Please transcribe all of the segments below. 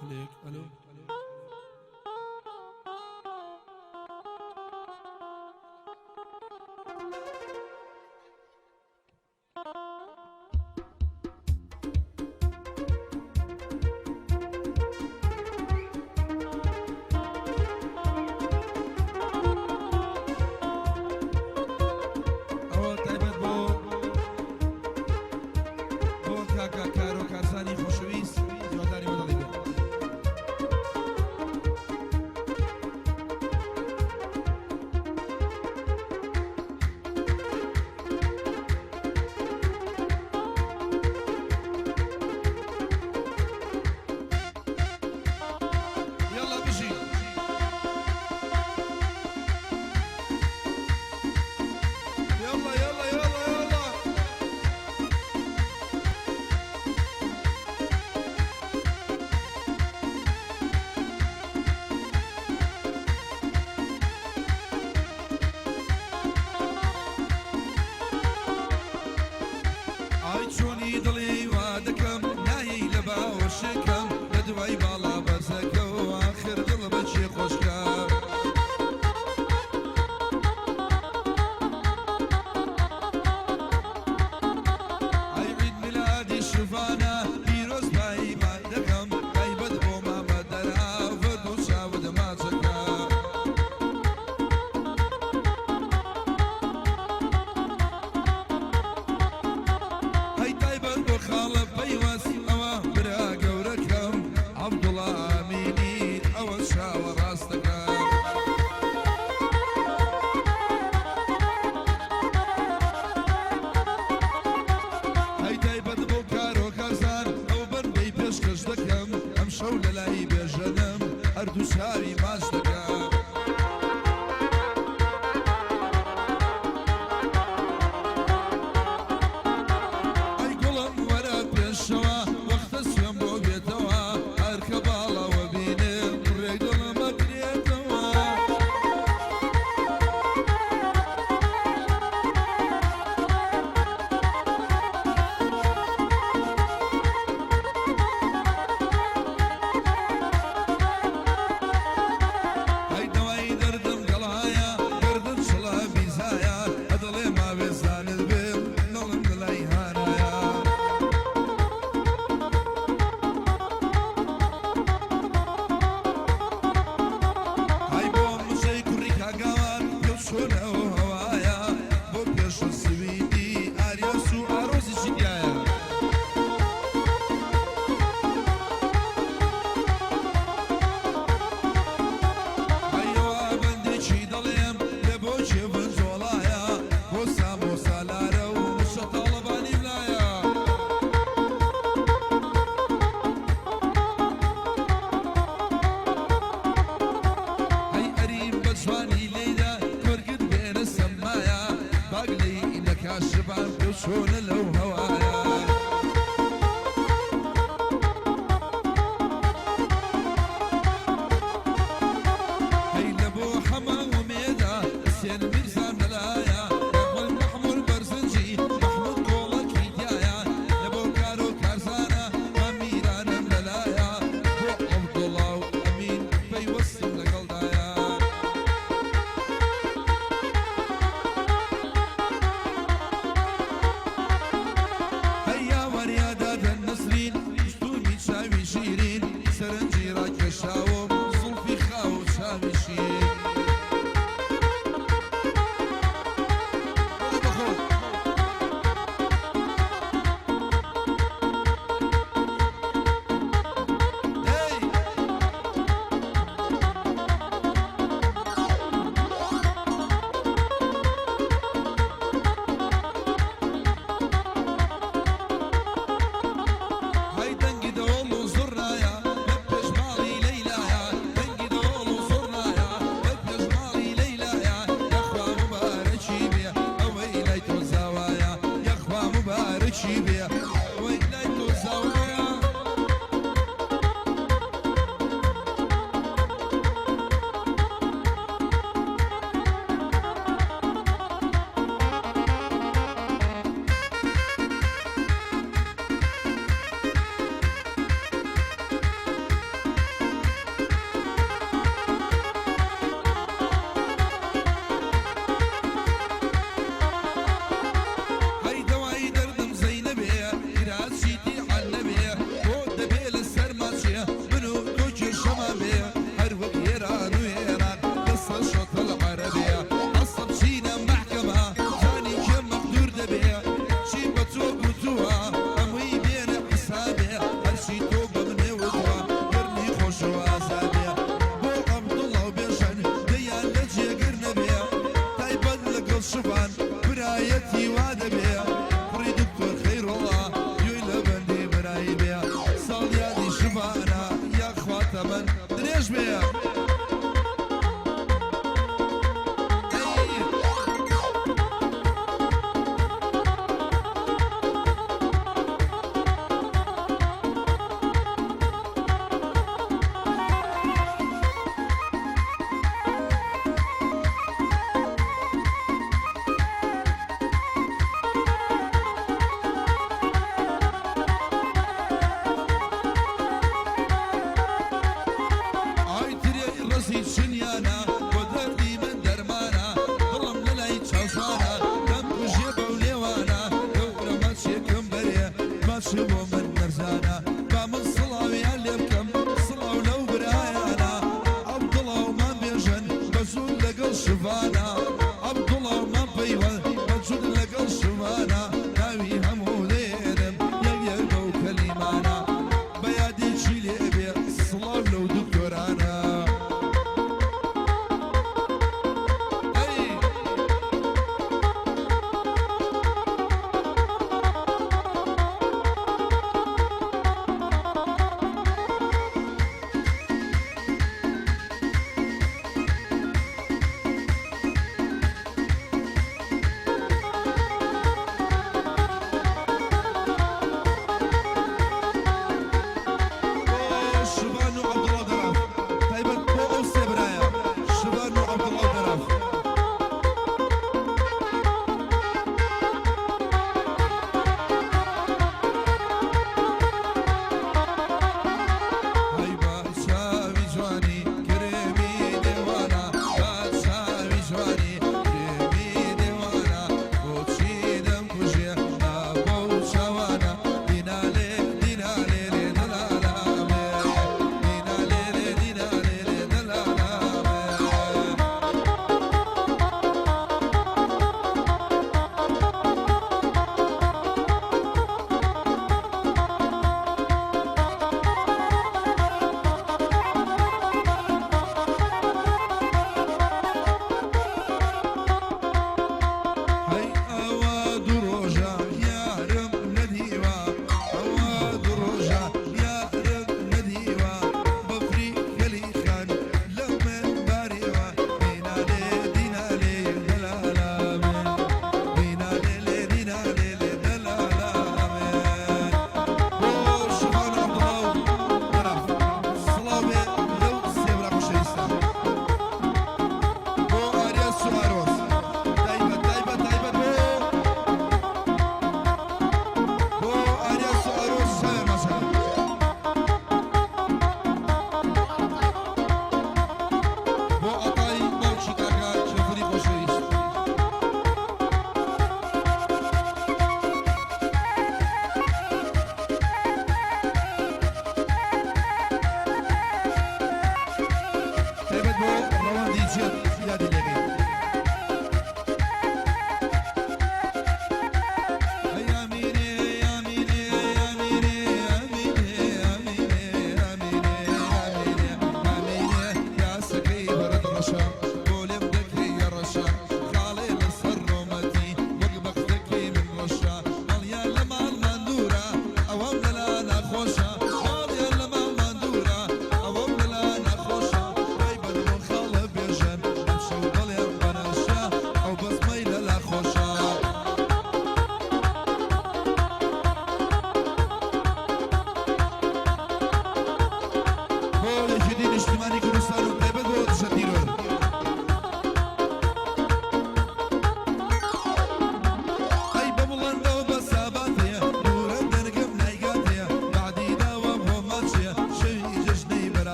ئەلێک ئەلۆ. ئەوە تایبەت بۆ بۆ کاکە کارۆ کارزانی خۆشەویست هیواداری بەدڵی بێ. یاڵا بژی. یاڵا یاڵا یاڵا یاڵا. ئای چۆنی دڵی وا دەکەم نایەی لە باوەشەکەم لە دوای باڵا بەرزەکە و ئاخر دڵ بەچێ خۆشکە. ئای عید میلادی شڤانە پیرۆز بایی بای دەکەم تایبەت بۆ مامە دەراوەرد و چاوت ماچەکە. ئەی تایبەت بۆ خاڵە پەیوەست ئەوە برا گەورەکەم عەبدوڵا ئامینی ئەوە چاوە ڕاستەکە. ئەی تایبەت بۆ کارۆ کارزان ئەو بەندەی پێشکەش دەکەم ئەمشەو لەلای بێژەنم هەردوو چاوی ماچ دەکەم. ئەی گوڵم وەرە پێشەوە وەختە سوێم بۆ بێتەوە هەرکە باڵاوە بینم ڕێک دڵم ئەکرێتەوە. ئەی دەوای دەردم گەڵایە گەردن چڵە بیزایە ئەدڵێ ماوێزانت بێم دڵم لەلای هانایە. ئای بۆ مژەی کوڕی کاگاوان پێو چۆنە ئەو هەوایە بۆ پێشە سویدی ئاریاس و ئارۆزیشی تیایە. ئەیەوە بەندێکی دەڵێم لە بۆ کێ بنجۆڵایە بۆ سامۆ سالارە و مشە تاڵەبانی لایە. ئەی ئەریم بە جوانی لێیدا کۆرگت بێنە سەمایە باگ لێی نەکا شبان پێو چۆنە لەو هەوایە. هەی لە بۆ حەمە ومێدا حسێن میرزان بەلایە ئەحمەد مەحموود بەرزنجی مەحموود کۆڵەکی تیایە لە بۆ کارۆ کارزانە ئەمیرانم لەلایە بۆ عەبدوڵا و ئەمین پەیوەستم لەگەڵدایە. هەی یاوەر یادادە نەسرین پشتونی چاوی شیرین سەرنجی ڕاکێشاوم زوڵفی خاو و چاوی شین. بەڵێ بەخۆت. هەی هەی دەنگی دەوڵ و زوڕنایە لە پێش ماڵی لەیلایە دەنگی دەوڵ و زوڕنایە لە پێش ماڵی لەیلایە یەخوا مبارەکی بێ ئەوەی لای تۆ زاوایە یەخوا مبارەکی بێ ئەوەی لای تۆ زاوایە. برایەتی وا دەبێ کوڕی دکتۆر خەیرۆڵا گوێی لە بەندی برایی بێ ساڵیادی شڤانە یاخوا تەمەن درێژ بێ. ئەی. ئای ترێی ڕەزی چنیانە بۆ دەردی من دەرمانە دڵم لەلای چاوشانە دەم کوژێ بەو لێوانە گەورە ماچێکم بەرێ ماچ بۆ من نەرزانە با من سڵاویان لێ بکەم سڵاو لەو برایانە عەبدوڵا و مام بێژەن بە جووت لەگەڵ شڤانە عەبدوڵا و مام پەیوەند بە جووت لەگەڵ شڤانە ناوی هەموو دێنم یەک یەک بەو کەلیمانە بە یادێکی لێ بێ سڵاو لەو دکتۆرانە. ئەی.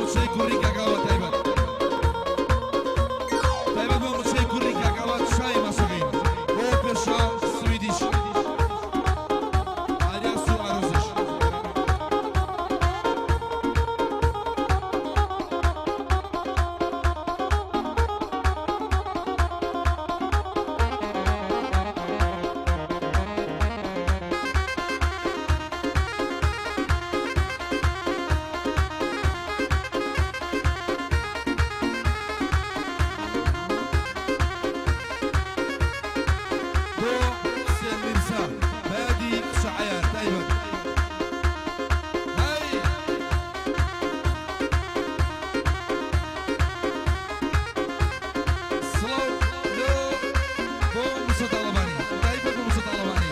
مچەی کوڕی کاکاوە تایبەت تایبەت بۆ مچەی کوڕی کاکاوە چای ماسەکەین بۆ پێشا سویدیش ئاریاس و ئارۆزیش. بۆ حسێن میرزا بەیادی شەعەیار تایبەت هەی سڵاو لۆ بۆ موسە تاڵەبانی تایبەت بۆ موسە تاڵەبانی.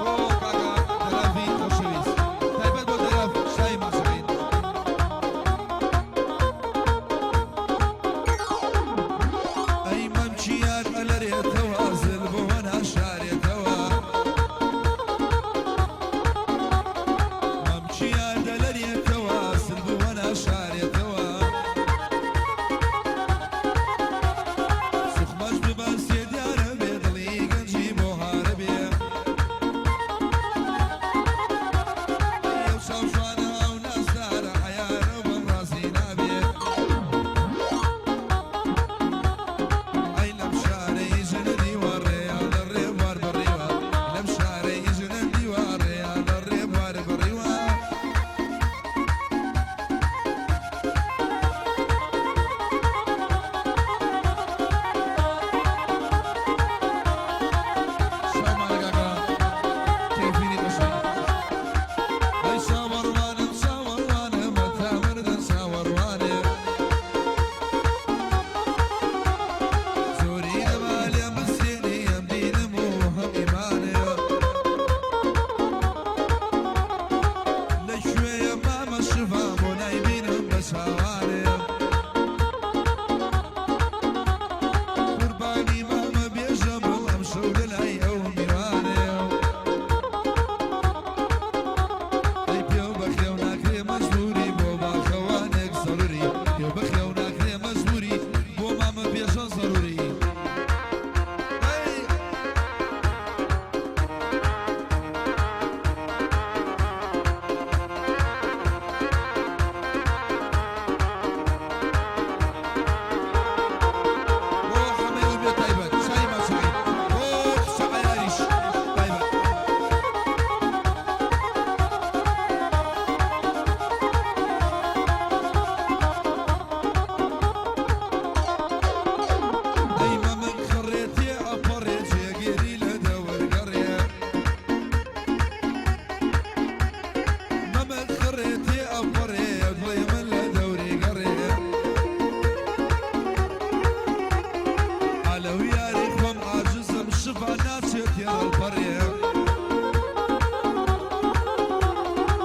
بۆ کاکە دەراڤی خۆشەویست تایبەت بۆ دەراڤ شای ماسەکەین. ئەی مەمچیان ئەلەرێتەوە زل بۆ ناشارێتەوە مەمچیان دەلەرێتەوە زل بۆ ناشارێتەوە سوخمەش ببەستێ دیارە بێ دڵی گەنجی بۆ هارە بێ ئەو چاوشوانە ئەو نازدارە عەیارە بەم ڕازی نابێ ئەی لەم شارەی ژنە دیوە ڕێیا لە ڕێبوار بڕیوە لەم شارەی ژنە دیوە ڕێیا لە ڕێبوار بڕیوە. شاومانە کاکە کێفینی قەشەنگ ئەی چاوەڕوانم چاوەڕوانم هەتا مردن چاوەڕوانم زۆری لەمالێم بسێنی ئەم دینم و هەم ئیمانم لەکوێیە مامە شڤان بۆ نایبینم بە چاوانم قوربانی مامە بێژە بۆ ئەم شەو لەلای ئەو میوانم ئەی پێو بەخێو ناکرێ مەجبوری بۆ باخەوانێک زەروری پێو بەخێو ناکرێ مەجبوری بۆ مامە بێژە زەروری ئەی بۆ حەمەی بێ تایبەت چای ماسەکەین بۆ کچە عەیاریش تایبەت. ئەی مەمک خڕێتێ ئەپەڕێ جێگیری لە دەوەرگەڕێ مەمک خڕێتێ ئەپەڕێ دڵی من لە دەوری گەڕێ ئالەو یاری خۆم عاجزم شڤا ناچێت تێڕەڵپەڕێ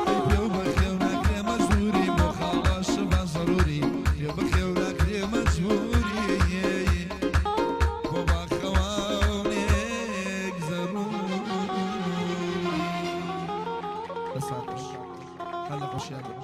ئەی پێو بەخێو ناکرێ مەجبوری بۆ خاڵە شڤان زەروری پێو بەخێو ناکرێ مەجبوری بۆ باخەوانێک زەروری. دەسات خۆش هەر لە خۆشیان بن.